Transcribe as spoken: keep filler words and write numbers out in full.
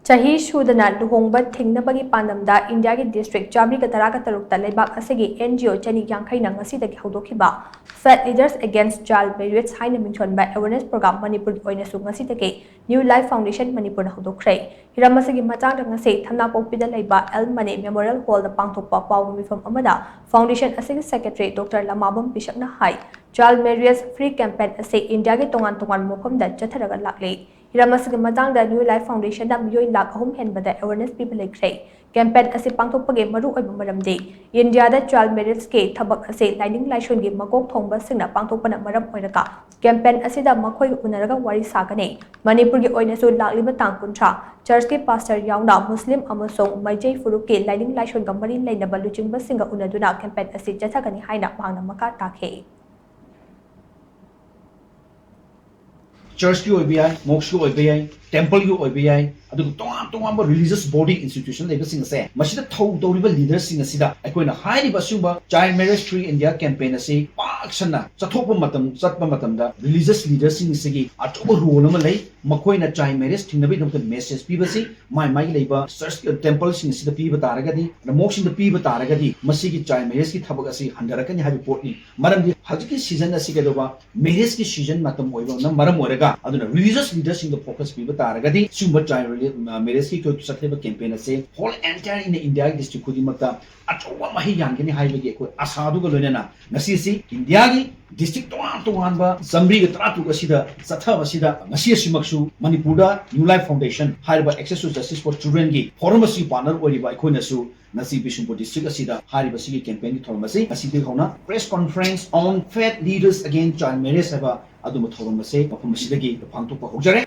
ꯆꯍꯤ ꯁꯨꯗꯅ ꯂꯨꯍꯣꯡꯕ ꯊꯤꯡꯅꯕꯒꯤ ꯄꯥꯟꯗꯝꯗ ꯏꯟꯗꯤꯌꯥꯒꯤ ꯗꯤꯁꯇ꯭ꯔꯤꯛ ꯆꯥꯃꯔꯤꯒ ꯇꯔꯥꯒ ꯇꯔꯨꯛꯇ ꯂꯩꯕꯥꯛ ꯑꯁꯤꯒꯤ N G O ꯆꯅꯤ ꯌꯥꯡꯈꯩꯅ ꯉꯁꯤꯗꯒꯤ ꯍꯧꯗꯣꯛꯈꯤꯕ Fat Leaders Against Child Marriage ꯍꯥꯏꯅ ꯃꯤꯡꯊꯣꯟꯕ ꯑꯦꯋꯦꯔꯅꯦꯁ ꯄ꯭ꯔꯣꯒ꯭ꯔꯥꯝ ꯃꯅꯤꯄꯨꯔꯒꯤ ꯑꯣꯏꯅꯁꯨ ꯉꯁꯤꯗꯒꯤ New Life Foundation ꯃꯅꯤꯄꯨꯔꯅ ꯍꯧꯗꯣꯛꯈ꯭ꯔꯦ꯫ ꯍꯤꯔꯝ ꯑꯁꯤꯒꯤ ꯃꯇꯥꯡꯗ ꯉꯁꯤ ꯊꯝꯅꯥꯄꯣꯛꯄꯤꯗ ꯂꯩꯕ ꯑꯦꯜ ꯃꯅꯤ ꯃꯦꯃꯣꯔꯤꯌꯦꯜ ꯍꯣꯜꯗ ꯄꯥꯡꯊꯣꯛꯄ ꯄꯥꯎꯒꯤ ꯃꯤꯐꯝ ꯑꯃꯗ ꯐꯥꯎꯟꯗꯦꯁꯟ ꯑꯁꯤꯒꯤ ꯁꯦꯀ꯭ꯔꯦꯇꯔꯤ ꯗꯣꯛꯇꯔ ꯂꯃꯥꯕꯝ ꯕꯤꯁꯛꯅ ꯍꯥꯏ, ꯆꯥꯏꯜ ꯃꯦꯔꯤꯌꯦꯖ ꯐ꯭ꯔꯤ ꯀꯦꯝꯄꯦꯟ ꯑꯁꯤ ꯏꯟꯗꯤꯌꯥꯒꯤ ꯇꯣꯉꯥꯟ ꯇꯣꯉꯥꯟꯕ ꯃꯐꯝꯗ ꯆꯠꯊꯔꯒ ꯂꯥꯛꯂꯤ꯫ ꯍꯤꯔꯝ ꯑꯁꯤꯒꯤ ꯃꯇꯥꯡꯗ ꯅ꯭ꯌꯨ ꯂꯥꯏꯐ ꯐꯥꯎꯟꯗꯦꯁꯟꯗ ꯃꯤꯑꯣꯏ ꯂꯥꯈ ꯑꯍꯨꯝ ꯍꯦꯟꯕꯗ ꯑꯦꯋꯦꯔꯅꯦꯁ ꯄꯤꯕ ꯂꯩꯈ꯭ꯔꯦ꯫ ꯀꯦꯝꯄꯦꯟ ꯑꯁꯤ ꯄꯥꯡꯊꯣꯛꯄꯒꯤ ꯃꯔꯨꯑꯣꯏꯕ ꯃꯔꯝꯗꯤ ꯏꯟꯗꯤꯌꯥꯗ ꯆꯥꯏꯜ ꯃꯦꯔꯤꯌꯦꯖꯀꯤ ꯊꯕꯛ ꯑꯁꯤ ꯂꯥꯏꯅꯤꯡ ꯂꯥꯏꯁꯣꯟꯒꯤ ꯃꯀꯣꯛ ꯊꯣꯡꯕꯁꯤꯡꯅ ꯄꯥꯡꯊꯣꯛꯄꯅ ꯃꯔꯝ ꯑꯣꯏꯔꯒ ꯀꯦꯝꯄꯦꯟ ꯑꯁꯤꯗ ꯃꯈꯣꯏꯒ ꯎꯅꯔꯒ ꯋꯥꯔꯤ ꯁꯥꯒꯅꯤ꯫ ꯃꯅꯤꯄꯨꯔꯒꯤ ꯑꯣꯏꯅꯁꯨ ꯂꯥꯛꯂꯤꯕ ꯇꯥꯡ ꯀꯨꯟꯊ꯭ꯔꯥ ꯆꯔꯆꯀꯤ ꯄꯥꯁꯇꯔ ꯌꯥꯎꯅ ꯃꯨꯁꯂꯤꯝ ꯑꯃꯁꯨꯡ ꯃꯩꯇꯩ ꯐꯨꯔꯨꯞꯀꯤ ꯂꯥꯏꯅꯤꯡ ꯂꯥꯏꯁꯣꯟꯒ ꯃꯔꯤ ꯂꯩꯅꯕ ꯂꯨꯆꯤꯡꯕꯁꯤꯡꯒ ꯎꯅꯗꯨꯅ ꯀꯦꯝꯄꯦꯟ ꯑꯁꯤ ꯆꯠꯊꯒꯅꯤ ꯍꯥꯏꯅ ꯃꯍꯥꯛꯅ ꯃꯈꯥ ꯇꯥꯈꯤ꯫ ꯆꯔꯆꯀꯤ ꯑꯣꯏꯕ ꯌꯥꯏ, ꯃꯣꯛꯁꯀꯤ ꯑꯣꯏꯕ ꯌꯥꯏ, ꯇꯦꯝꯄꯜꯒꯤ ꯑꯣꯏꯕ ꯌꯥꯏ, ꯑꯗꯨꯒ ꯇꯣꯉꯥꯟ ꯇꯣꯉꯥꯟꯕ ꯔꯤꯂꯤꯖꯤꯌꯁ ꯕꯣꯗꯤ ꯏꯟꯁꯇꯤꯇ꯭ꯌꯨꯁꯟ ꯂꯩꯕꯁꯤꯡ ꯑꯁꯦ ꯃꯁꯤꯗ ꯊꯧ ꯇꯧꯔꯤꯕ ꯂꯤꯗꯔꯁꯤꯡ ꯑꯁꯤꯗ ꯑꯩꯈꯣꯏꯅ ꯍꯥꯏꯔꯤꯕ ꯑꯁꯤꯒꯨꯝꯕ child marriage free India campaign ꯑꯁꯤ ꯄꯥꯛ ꯁꯟꯅ ꯆꯠꯊꯣꯛꯄ ꯃꯇꯝ ꯆꯠꯄ ꯃꯇꯝꯗ ꯔꯤꯂꯤꯖꯤꯌꯁ ꯂꯤꯗꯔꯁꯤꯡ ꯑꯁꯤꯒꯤ ꯑꯆꯧꯕ ꯔꯣꯜ ꯑꯃ ꯂꯩ꯫ ꯃꯈꯣꯏꯅ ꯆꯥꯏꯜ ꯃꯦꯔꯦꯖ ꯊꯤꯡꯅꯕꯒꯤꯗꯃꯛꯇ ꯃꯦꯁꯦꯖ ꯄꯤꯕꯁꯤ ꯃꯥꯏ ꯃꯥꯏꯒꯤ ꯂꯩꯕ ꯆꯔꯆ ꯇꯦꯝꯄꯜꯁꯤꯡ ꯑꯁꯤꯗ ꯄꯤꯕ ꯇꯥꯔꯒꯗꯤ, ꯃꯣꯛꯁꯤꯡꯗ ꯄꯤꯕ ꯇꯥꯔꯒꯗꯤ ꯃꯁꯤꯒꯤ ꯆꯥꯏꯜ ꯃꯦꯔꯦꯖꯀꯤ ꯊꯕꯛ ꯑꯁꯤ ꯍꯟꯊꯔꯛꯀꯅꯤ ꯍꯥꯏꯕ ꯄꯣꯠꯅꯤ꯫ ꯃꯔꯝꯗꯤ ꯍꯧꯖꯤꯛꯀꯤ ꯁꯤꯖꯟ ꯑꯁꯤ ꯀꯩꯗꯧꯕ ꯃꯦꯔꯦꯖꯀꯤ ꯁꯤꯖꯟ ꯃꯇꯝ ꯑꯣꯏꯕꯅ ꯃꯔꯝ ꯑꯣꯏꯔꯒ ꯑꯗꯨꯅ ꯔꯤꯂꯤꯖꯤꯌꯁ ꯂꯤꯗꯔꯁꯤꯡꯗ ꯐꯣꯀꯁ ꯄꯤꯕ ꯇꯥꯔꯒꯗꯤ ꯁꯤꯒꯨꯝꯕ ꯆꯥꯏꯜ ꯃꯦꯔꯦꯖꯀꯤ ꯆꯠꯊꯔꯤꯕ ꯀꯦꯝꯄꯦꯟ ꯑꯁꯦ ꯍꯣꯜ ꯑꯦꯟꯇꯥꯌꯔ ꯏꯟ ꯏꯟꯗꯤꯌꯥꯒꯤ ꯗꯤꯁꯇ꯭ꯔꯤꯛ ꯈꯨꯗꯤꯡꯃꯛꯇ ꯑꯆꯧꯕ ꯃꯍꯩ ꯌꯥꯟꯒꯅꯤ ꯍꯥꯏꯕꯒꯤ ꯑꯩꯈꯣꯏ ꯑꯁꯥꯗꯨꯒ ꯂꯣꯏꯅꯅ ꯉꯁꯤꯁꯤ ꯏꯟꯗꯤꯌꯥꯒꯤ ꯗꯤꯁꯇ꯭ꯔꯤꯛ ꯇꯣꯉꯥꯟ ꯇꯣꯉꯥꯟꯕ ꯆꯥꯃꯔꯤꯒ ꯇꯔꯥ ꯇꯔꯨꯛ ꯑꯁꯤꯗ ꯆꯠꯊꯕꯁꯤꯗ ꯉꯁꯤ ꯑꯁꯤꯃꯛꯁꯨ ꯃꯅꯤꯄꯨꯔꯗ ꯅ꯭ꯌꯨ ꯂꯥꯏꯐ ꯐꯥꯎꯟꯗꯦꯁꯟ ꯍꯥꯏꯔꯤꯕ ꯑꯦꯛꯁꯦꯁ ꯇꯨ ꯖꯁꯇꯤꯁ ꯐꯣꯔ ꯆꯤꯜꯗ꯭ꯔꯦꯟꯒꯤ ꯐꯣꯔꯝ ꯑꯁꯤꯒꯤ ꯄꯥꯔꯠꯅꯔ ꯑꯣꯏꯔꯤꯕ ꯑꯩꯈꯣꯏꯅꯁꯨ ꯉꯁꯤ ꯕꯤꯁꯅꯨꯄꯨꯔ ꯗꯤꯁꯇ꯭ꯔꯤꯛ ꯑꯁꯤꯗ ꯍꯥꯏꯔꯤꯕꯁꯤꯒꯤ ꯀꯦꯝꯄꯦꯟꯒꯤ ꯊꯧꯔꯝ ꯑꯁꯤ ꯉꯁꯤꯗꯒꯤ ꯍꯧꯅ Press Conference on Faith Leaders Against Child Marriage ꯍꯥꯏꯕ ꯑꯗꯨꯝꯕ ꯊꯧꯔꯝ ꯑꯁꯤ ꯃꯐꯝ ꯑꯁꯤꯗꯒꯤ ꯄꯥꯡꯊꯣꯛꯄ ꯍꯧꯖꯔꯦ꯫